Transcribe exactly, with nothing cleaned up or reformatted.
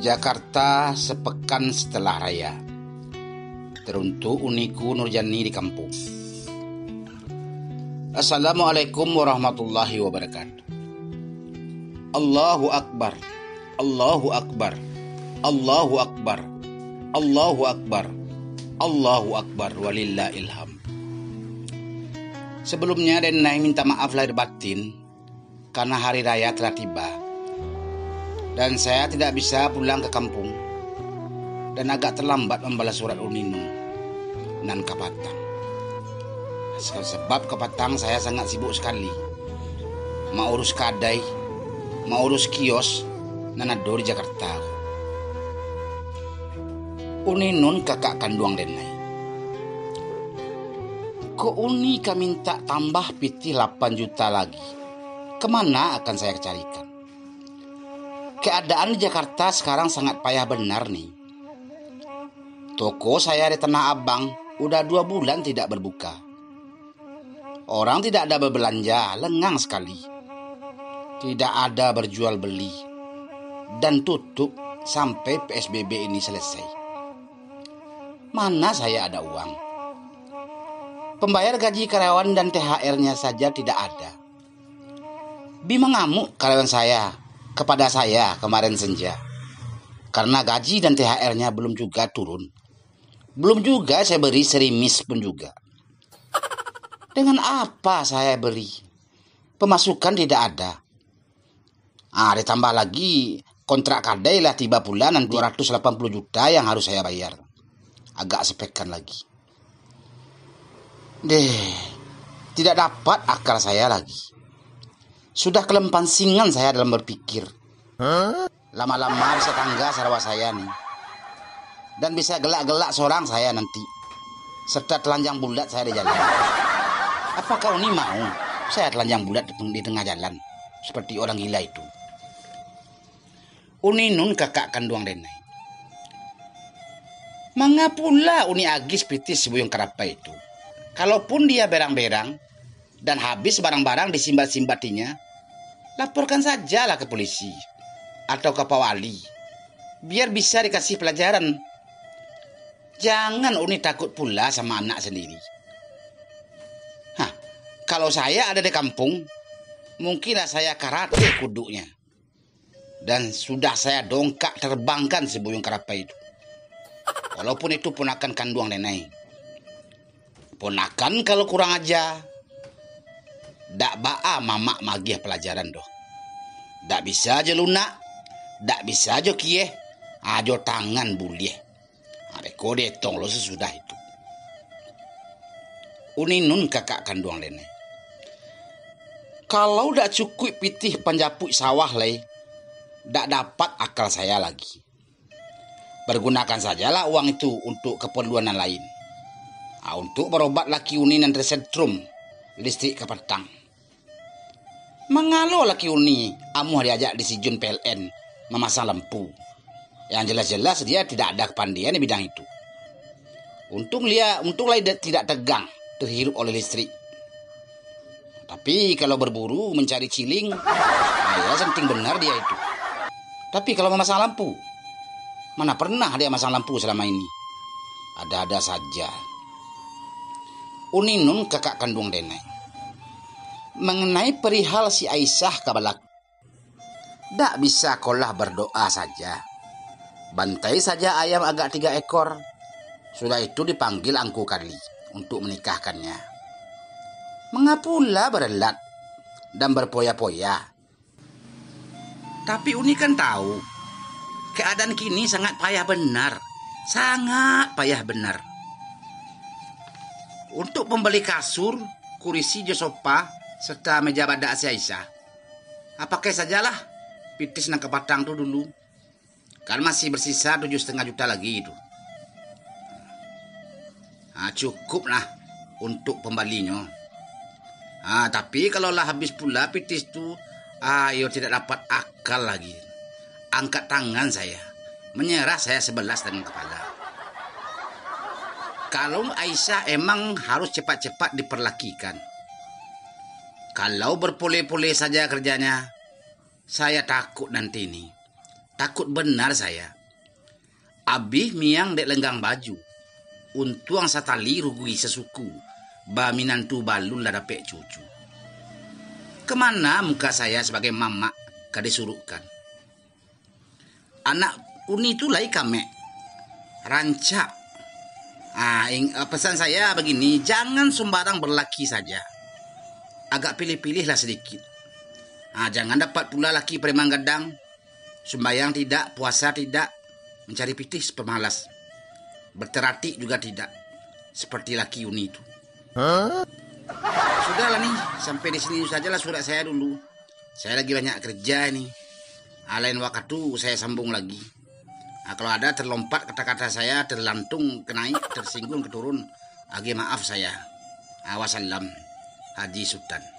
Jakarta sepekan setelah raya. Teruntuk uniku Nurjani di kampung. Assalamualaikum warahmatullahi wabarakatuh. Allahu Akbar. Allahu Akbar. Allahu Akbar. Allahu Akbar. Allahu Akbar. Walillahilham. Sebelumnya, Denai minta maaf lahir batin karena hari raya telah tiba. Dan saya tidak bisa pulang ke kampung dan agak terlambat membalas surat Uninun nan kapatang. Sebab kapatang saya sangat sibuk sekali. Maurus kadai, maurus kios nan ado di Jakarta. Uninun kakak kanduang Denai. Kok Uni ka minta tambah pitih lapan juta lagi? Kemana akan saya carikan? Keadaan di Jakarta sekarang sangat payah benar, Ni. Toko saya di Tanah Abang udah dua bulan tidak berbuka. Orang tidak ada berbelanja, lengang sekali. Tidak ada berjual beli. Dan tutup sampai P S B B ini selesai. Mana saya ada uang? Pembayar gaji karyawan dan T H R-nya saja tidak ada. Bi mangamuk karyawan saya kepada saya kemarin senja. Karena gaji dan T H R-nya belum juga turun. Belum juga saya beri serimis pun juga. Dengan apa saya beri? Pemasukan tidak ada. Ah, ditambah lagi kontrak kadai lah tiba pula, nan dua ratus lapan puluh juta yang harus saya bayar. Agak sepekan lagi. Deh, tidak dapat akal saya lagi. Sudah kelempansingan saya dalam berpikir. Lama-lama bisa tangga sarawa saya ni. Dan bisa gelak-gelak sorang saya nanti. Serta telanjang bulat saya di jalan. Apakah Uni mau saya telanjang bulat di, di tengah jalan seperti orang gila itu? Uninun kakak kanduang Denai. Manga pula Uni agih pitih si Buyuang Karapai itu? Kalaupun dia berang-berang dan habis barang-barang disimbat-simbatinya, laporkan sajalah ke polisi atau ke Pak Wali, biar bisa dikasih pelajaran. Jangan Uni takut pula sama anak sendiri. Hah, kalau saya ada di kampung, mungkinlah saya karate kuduknya. Dan sudah saya dongkak terbangkan si Buyuang Karapai itu. Walaupun itu ponakan kanduang Denai. Ponakan kalau kurang aja, dak baa mamak magiah pelajaran doh. Dak bisa jo lunak, dak bisa jo kieh, ajo tangan buliah. Areko dietong lo sasudah itu. Uninun kakak kanduang Denai. Kalau dak cukuik pitih panjapuik sawah lai, dak dapat akal saya lagi. Pergunakan sajalah uang itu untuk keperluan nan lain. Ah, untuk berobat laki Uni nan tersetrum listrik kapatang. Mangalo laki Uni amuah diajak di si Jun P L N mamasang lampu. Yang jelas-jelas dia tidak ada kepandian di bidang itu. Untung dia, untung lai tidak tegang terhirup oleh listrik. Tapi kalau berburu mencari ciling, ah, ya, senting benar dia itu. Tapi kalau memasang lampu, mana pernah dia masang lampu selama ini? Ada-ada saja. Uninun kakak kanduang Denai. Mengenai perihal si Aisyah ka balaku, dak bisa kolah berdoa saja. Bantai saja ayam agak tiga ekor. Sudah itu dipanggil Angku Kali untuk menikahkannya. Manga pula berelat dan berpoya-poya. Tapi Uni kan tahu, keadaan kini sangat payah benar. Sangat payah benar. Untuk pembeli kasur, kurisi jo sofa, serta meja badak si Aisyah, ah, pakai sajalah pitih nan kapatang tu dulu. Kan masih bersisa tujuh setengah juta lagi tu. Ah, cukup lah untuk pembalinyo. Ah, tapi kalau lah habis pula pitih tu, ah, iyo tidak dapat akal lagi. Angkat tangan saya, menyerah saya sebelas dengan kepala. Kalau Aisyah emang harus cepat-cepat diperlakikan. Kalau berpole-pole saja kerjanya, saya takut nanti ni. Takut benar saya. Abih miang dek lenggang baju, untuang satali rugi sasuku, baminantu balun lah dapek cucu. Kemana muka saya sebagai mamak ka disurukkan? Anak Uni tu lai kamek, rancak. Ah, ing, ah, pesan saya begini, jangan sembarang berlaki saja. Agak pilih-pilihlah sedikit. Ah, jangan dapat pula laki preman gadang, sumbayang tidak, puasa tidak, mencari pitih pemalas, berteratik juga tidak, seperti laki Uni tu. Sudahlah nih, sampai di sini sajalah surat saya dulu. Saya lagi banyak kerja ini. Ah, lain waktu saya sambung lagi. Ah, kalau ada terlompat kata-kata saya, terlantung ke naik, tersinggung ke turun, agih maaf saya. Ah, wassalam, Haji Sutan.